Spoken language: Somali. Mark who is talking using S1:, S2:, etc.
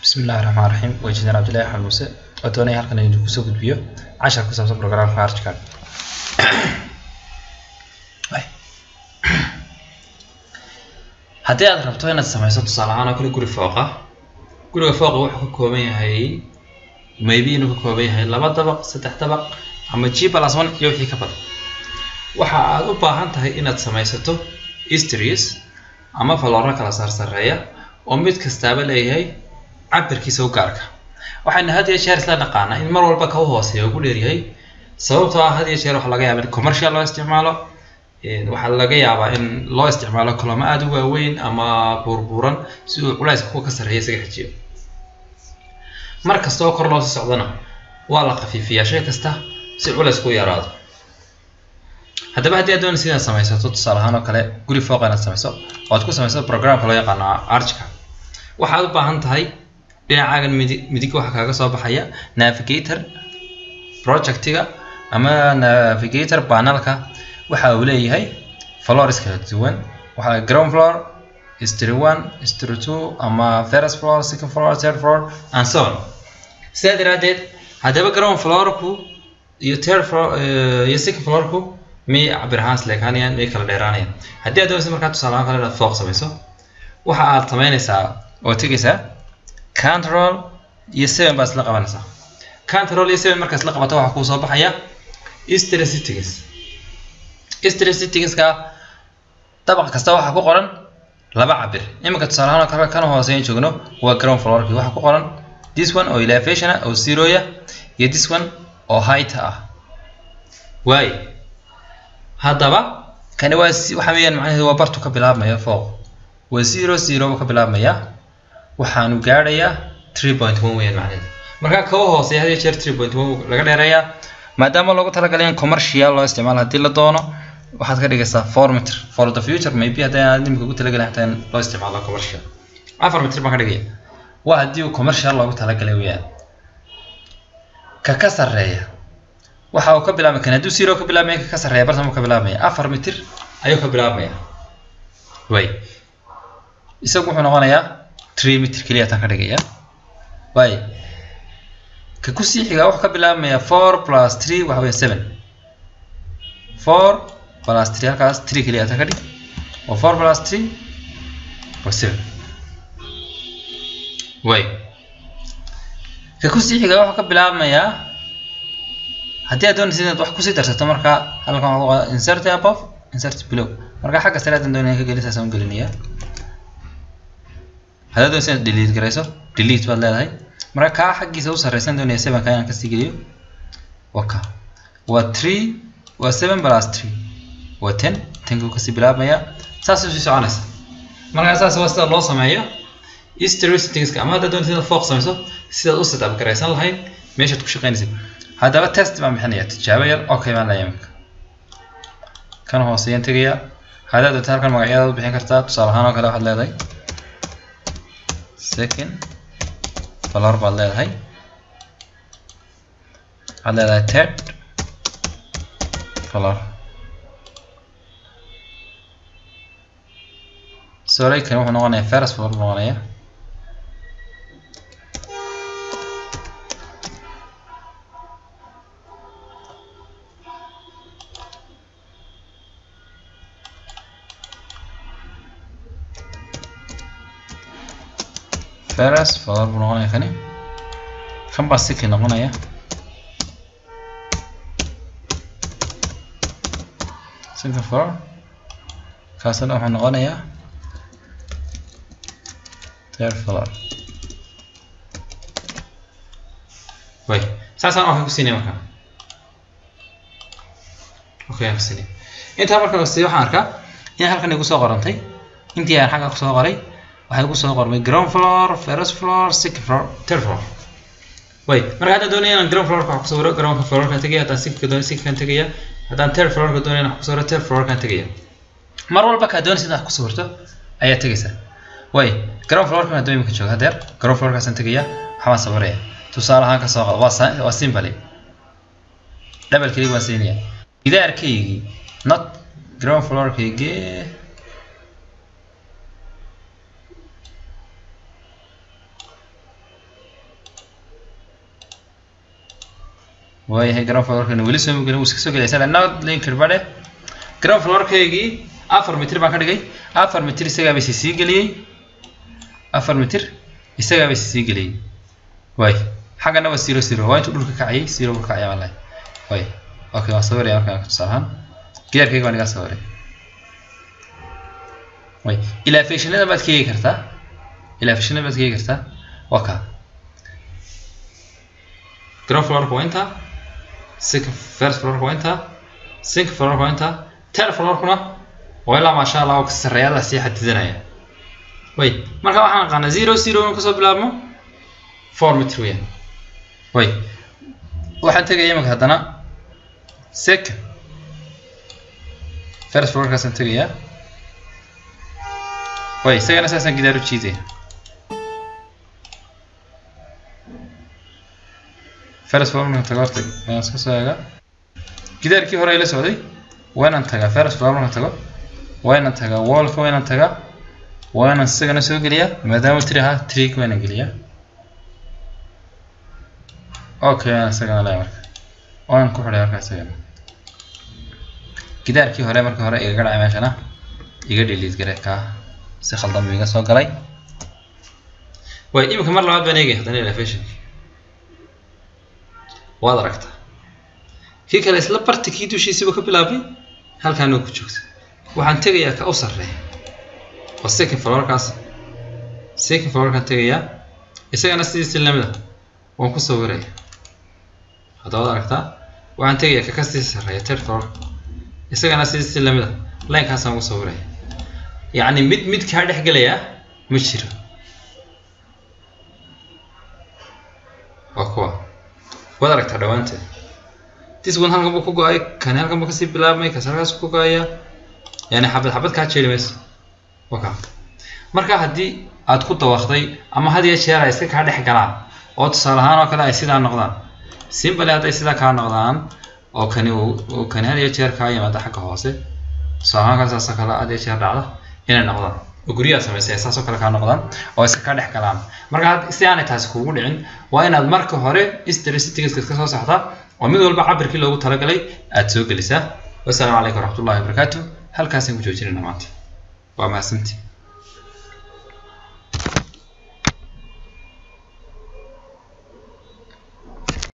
S1: Bismillahi Rahmaani Rahiim. Waa Injineer Cabdilaahi Axmed Muuse oo doonaya halkan inuu kusoo gudbiyo cashar ku saabsan programka ArchiCAD. Haddii aad rabto inaad samayso tusaale ahaan oo kale guri fooqa, guriga fooqa wuxuu ka kooban yahay maybe inuu ka kooban yahay 2 dabaq, 3 dabaq ama G+1 iyo wixii ka badan. Waxa aad u baahan tahay inaad samaysato stories ama falooro kala sarsareeya oo mid kastaaba leeyahay cabirkiisa u gaarka. Waxayna had iyo jeer isla naqaanaa in mar walba ka hooseeya ugu dheer yahay, sababtoo ah had iyo jeer waxa laga yaabaa in commercial loo isticmaalo, waxaa laga yaabaa in loo isticmaalo kulamo aad u waaweyn ama burburan si uu culayska kuwa ka sarreeya isaga xajiyo. Mar kasta oo kor loo sii socdana waa la khafiifiyaa shay kasta si culaysku u yaraado. Haddaba haddii aad doonaysid inaad samaysato tusaale ahaan oo kale guri fooqa inaad samayso oo aad ku samayso programka loo yaqaano ArchiCAD, waxaad u baahan tahay dhinacaagan midig waxaa kaaga soo baxaya navigator projectiga ama navigator panelka. Waxa uu leeyahay floors kala duwan, waxaa ground floor, story 1, story 2 ama first floor, second floor, third floor and so on. Sidaa daraaddeed haddaba ground floorku iyo third floor iyo second floorku miyay cabir ahaan isleekaanayaan, miyay kala dheeraanayaan? Haddii aad doonayso markaa tusaale ahaan kale inaad fooq samayso, waxa aad samaynaysaa oo tegaysaa control iyo 7 baad isla qabanaysaa. Control iyo 7 markaa isla qabato waxaa kuu soo baxaya story settings. Story settingska dabaq kasta waxaa ku qoran 2 cabir. Iminka tusaale ahaan oo kale kan hooseeya joogno waa ground floorkii, waxaa ku qoran this one oo elevation ah oo zero ah iyo this one oo height ah. Waay haddaba kani waa waxa weeyaan macnaheedu waa bartu ka bilaabmaya fooq, waa 0 0 ka bilaabmaya, waxaanu gaadhayaa 3.1 weeyaan macnaheedu. Marka ka hooseeya had iyo jeer 3.1 laga dheereeyaa, maadaama loogu talagalay in commercial loo isticmaalo. Haddii la doono waxaad ka dhigaysaa 4 meter for the future, maybe haddii aan imika ugu talagalay xataa in loo isticmaalo commercial 4 meter baan ka dhigaya, waa haddii uu commercial loogu talagalay weeyaan. Ka sarreeya waxa uu ka bilaabmaya kan hadduu 0 ka bilaabmaya, ka sarreeya bartan buu ka bilaabmaya 4 mitir ayuu ka bilaabmaya. Way isagu wuxuu noqonayaa 3 mitir keliya tan ka dhigaya. Way ka ku sii xiga wuxuu ka bilaabmaya 4 + 3 waxa weeye 7, 4 + 3 halkaas 3 keliya tan ka dhig, oo 4 + 3 waa 7. Way ka ku sii xiga wuxuu ka bilaabmayaa haddii aad doonaysid inaad wax kusii darsato, marka halkan waxaa ku qoran insert above, insert below. Marka xagga sare haddaan doonaya ka gelin saasaan u gelinayaa. Haddaad doonaysid inaad delete garayso, delete baad leedahay. Marka kaa xaggiisa u sarreysan doonaya 7 ka inaan kasii geliyo, waa ka waa 3 waa 7 + 3 waa 10, 10 kuu kasii bilaabmaya, saasay usii soconaysa. Marka saas waa sida loo sameeyo story settingska, ama haddaad doonaysid inaad fooq samayso sidaad u setup garaysan lahayd meeshaad ku shaqaynaysid. Haddaba test baan bixinaya, tijaabo yar. Okay baan leeyahay iminka kan hooseeyaan tegaya. Haddaad doonto halkan magacyadaad u bixin kartaa, tusaale ahaan oo kale waxaad leedahay second floor baad leedahay, waxaad leedahay third floor. Sorry, kan wuxuu noqonayaa first floor buu noqonayaa. First floor buu noqonaya kani, kan baa second noqonaya. Second floor kaasna wuxuu noqonayaa third floor. Way saasaan okay ku siinaya markaa, okay aan ku siinaya intaa. Markaan siiyo waxaan arkaa in halkan igu soo qorantay intii aan xagga kusoo qoray, waxay ku soo qormay ground floor, first floor, second floor, third floor. Way marka haddaan doonaya inaan ground floorka wax ku sawiro, ground floorka tegaya. Haddaan second doonayo second tegaya, haddaan third floorka doonayo inaan wax ku sawiro third floorkan tegaya. Mar walba kaa doonaysid inaad wax ku sawirto ayaa tegaysaa. Way ground floorka hadduu imika joogo hadeer ground floorkaasaan tegaya, waxbaan sawiraya. Tusaale ahaan ka soo qaad waa simple double click baan siinaya gidaarkaygii, not ground floorkaygii. Waayahay, ground floorkana weli soo gelin, wuu iska soo gelaysaa not linked badhe. Ground floorkaygii 4 mitir baan ka dhigay, 4 mitir isagaa bay sii geliyey, 4 mitir isagaa bay sii geliyey. Waay, xaggana waa 0 0, waa intuu dhulka kacayay, 0 buu kacaya wallahi. Waay, okay, waan sawiraya markaan tusaale ahaan gidaarkayga waan iga sawiray. Waay, elevationada baad ka eegi kartaa, elevationada baad ka eegi kartaa. Waa kaa ground floorka waa intaa, second first floorka waa intaa, second floorka waa intaa, third floorkuna waa ilaa maasha Allah oo sarreeyada sii xadidanaya. Way, marka waxaan aqaanaa 0 0 inuu kasoo bilaabmo 4 mitir weeyaan. Way, waxaan tegaya iminka haddana second first floorkaasaan tegayaa. Way, isagana saasaan gidaar u jiidaya. First floor markaan tago horta waan iska soo eegaa gidaarkii hore ila socday. Waa inaan tagaa first floor markaan tago, waa inaan tagaa wallka, waa inaan tagaa, waa inaan isagana soo geliyaa maadaama tiri ahaa trig, waa inaan geliyaa. Okay, waan isagana leeyahay marka waan ku xidhay marka isagana gidaarkii hore marka hore igaga dhacay meeshana iga delete gare, kaa si khaldan buu iga soo galay. Way, imika mar labaad baan eegaya haddana elevationki. Waad aragtaa kii kale isla barti kii dushiisiiba ka bilaabay, halkaana ku joogta. Waxaan tegayaa ka u sarreeya oo second floorkaas, second floorkaan tegayaa, isagana sidiisii lamid ah waan ku sawiraya. Hadda waad aragtaa, waxaan tegayaa ka kasii sarreeya third floor, isagana sidiisii lamid ah linekaasaan ku sawiraya. Yacni mid mid kaa dhex gelaya ma jiro. Waa kuwa waad aragtaa dhowaanteed. This one halkan buu ku go-ay, kani halkan buu kasii bilaabmay, kaas halkaas ku go-aya, yani xabad xabad kaa jeeri mayso. Waka marka haddii aad ku dawaqday ama had iyo jeer ay iska kaa dhex galaan oo tusaale ahaan oo kale ay sidaa noqdaan, simply hadday sidaa kaa noqdaan oo kani uu kani had iyo jeer kaa yimaada xagga hoose, tusaale ahaan kale saasoo kale had iyo jeer dhacda inay noqdaan oo guryaha samaysay saasoo kale kaa noqdaan oo iska kaa dhex galaan. Marka si aanay taasi kugu dhicin, waa inaad marka hore story-ga iska soo saxdaa oo mid walba cabirkii loogu talagalay aad soo gelisaa. Wassalaamu calaykum waraxmatullahi wabarakaatu. Halkaasaan ku joojinayna maanta. Waa mahadsantii.